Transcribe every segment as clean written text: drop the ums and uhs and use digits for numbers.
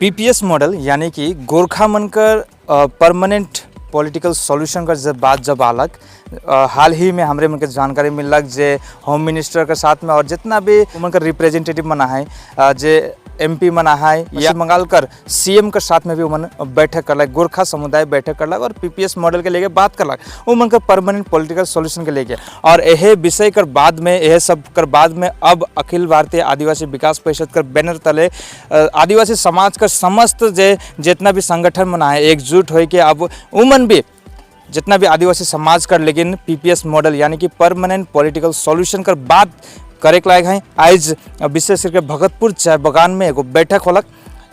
PPS model यानी कि गोरखा मन कर परमानेंट पॉलिटिकल सॉल्यूशन का जब बात जब आलक, हाल ही में हमरे मन के जानकारी मिललक जे होम मिनिस्टर के साथ में और जितना भी उमन का रिप्रेजेंटेटिव मना है, जे एमपी मना है या बंगाल कर सीएम के साथ में भी उमन बैठक करलक, गोरखा समुदाय बैठक करलक और पीपीएस मॉडल के लेके बात करलक, उमन का परमानेंट पॉलिटिकल सॉल्यूशन के लेके। और यह विषय कर बाद में, यह सब कर बाद में अब अखिल भारतीय आदिवासी विकास परिषद कर बैनर तले आदिवासी समाज का समस्त जे जितना भी संगठन मना है, एकजुट होके के अब उमन भी जितना भी आदिवासी समाज कर लेकिन पीपीएस मॉडल यानी कि परमानेंट पॉलिटिकल सॉल्यूशन कर बात करे के लायक है। आज विशेष करके भगतपुर चाय बगान में एगो बैठक होलक,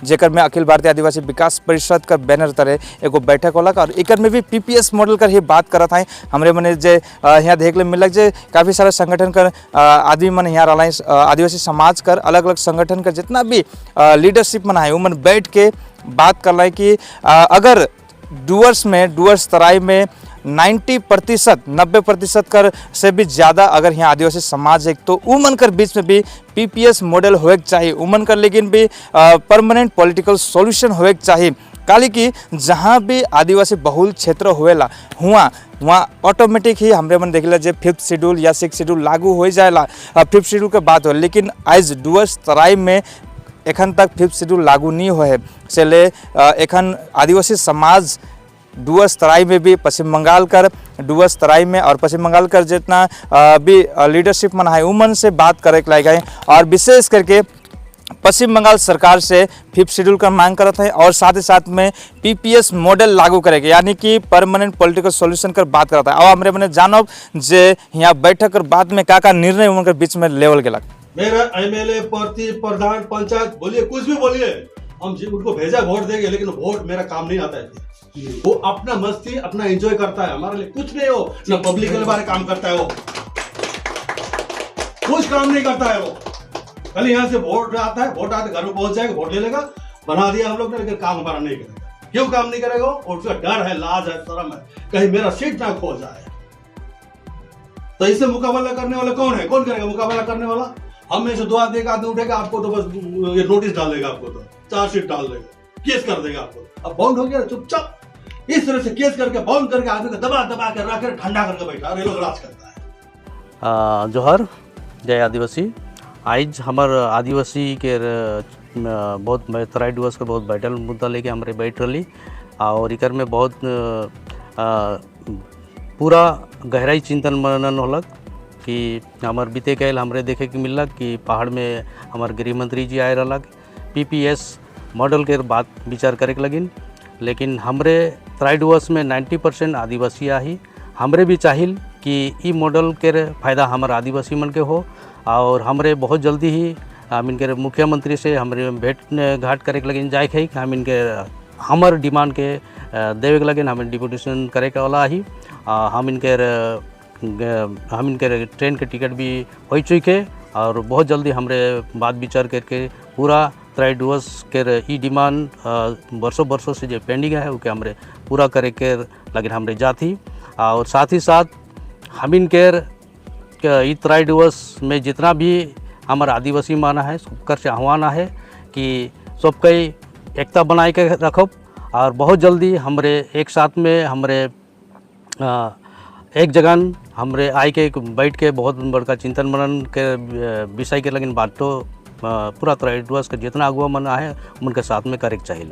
जेकर में अखिल भारतीय आदिवासी विकास परिषद का बैनर तले एगो बैठक होलक और एकर में भी पीपीएस मॉडल कर ही बात करत है। हमरे मने जे यहाँ देख ले मिलक जे काफ़ी सारा संगठन कर आदमी मन यहाँ रहा, आदिवासी समाज कर अलग अलग संगठन कर जितना भी लीडरशिप मन है, उमन बैठ के बात कर रहा है कि अगर डुअर्स में, डुअर्स तराई में 90%, 90% कर से भी ज़्यादा अगर यहाँ आदिवासी समाज है तो उमन कर बीच में भी पीपीएस मॉडल होए के चाहिए, उमन कर लेकिन भी परमानेंट पॉलिटिकल सॉल्यूशन होए के चाहिए। काली कि जहाँ भी आदिवासी बहुल क्षेत्र होएला, हुआ वहाँ ऑटोमेटिक ही हमरे मन देखला जे फिफ्थ शेड्यूल या सिक्स शेड्यूल लागू हो जाएला। फिफ्थ शेड्यूल के बात हो, लेकिन आज डुअर्स तराई में एखन तक फिफ्थ शेड्यूल लागू नहीं हो है। से ले एखन आदिवासी समाज डुअर्स तराई में भी, पश्चिम बंगाल कर डुअर्स तराई में और पश्चिम बंगाल कर जितना भी लीडरशिप मन है, उमन से बात करे के लायक है और विशेष करके पश्चिम बंगाल सरकार से फिफ्थ शेड्यूल का मांग करत है और साथ ही साथ में पीपीएस मॉडल लागू करेगा, यानी कि परमानेंट पॉलिटिकल सॉल्यूशन कर बात करता है। अब हमरे मने जानब जे यहाँ बैठक और बाद में का का निर्णय उनके बीच में लेवल गेलक। मेरा एमएलए, प्रति प्रधान, पंचायत बोलिए, कुछ भी बोलिए, हम जी उनको भेजा वोट देंगे, लेकिन वोट मेरा काम नहीं आता है। वो अपना मस्ती, अपना एंजॉय करता है, हमारे लिए कुछ नहीं हो ना। पब्लिक के बारे काम करता है वो, कुछ काम नहीं करता है वो। खाली यहाँ से वोट आता है, वोट आते घर में पहुंच जाएगा, वोट ले लेगा, बना दिया हम लोग ने, लेकिन काम हमारा नहीं करेगा। क्यों काम नहीं करेगा वो? और उसका डर है, लाज है, शर्म है, कहीं मेरा सीट ना खो जाए। तो इससे मुकाबला करने वाला कौन है? कौन करेगा मुकाबला करने वाला? हम में से दो आदमी, एक आदमी उठेगा, आपको तो बस ये नोटिस डाल देगा, आपको तो चार्जशीट डाल देगा, केस कर देगा आपको। अब बाउंड हो गया चुपचाप। इस तरह से केस करके, बाउंड करके, आदमी को दबा दबा कर रख कर, ठंडा करके बैठा और ये लोग राज करता है। जोहर, जय आदिवासी। आइज हमर आदिवासी के बहुत तराई डुअर्स के बहुत बैठल मुद्दा लेके हमरे बैठ रही और इकर में बहुत पूरा गहराई चिंतन मनन होलक कि हमर बीते गए हमरे देखे के मिललक कि पहाड़ में हमार गृह मंत्री जी आए रहलक, पीपीएस मॉडल के बात विचार करे के लगिन। लेकिन हमरे तराई डुअर्स में 90% आदिवासी आही। हमरे भी चाहिल कि ई मॉडल के फ़ायदा हमार आदिवासी मन के हो और हमरे बहुत जल्दी ही हम इनके मुख्यमंत्री से हमरे भेंट घाट करे के लगिन जाए के हम इनके हमर डिमांड के देवे के लगिन। हमें डिपुटेशन करे के वाला ही हम इनके ट्रेन के टिकट भी हो चुके और बहुत जल्दी हमरे बात विचार करके पूरा तराई डुअर्स के ई डिमांड बरसों बरसों से जो पेंडिंग है, ओके हमरे पूरा करे के लगिन हमरे जाती। और साथ ही साथ हम इनके ई तराई डुअर्स में जितना भी हमार आदिवासी माना है, सबकर से आह्वान है कि सबके एकता बनाए के रखब और बहुत जल्दी हमरे एक साथ में हमरे एक जगह हमरे आए के बैठ के बहुत बड़का चिंतन मनन के विषय के लगिन बात तो पूरा तराई डुअर्स के जितना अगुआ मन आए, उनके साथ में करे के चाहिए।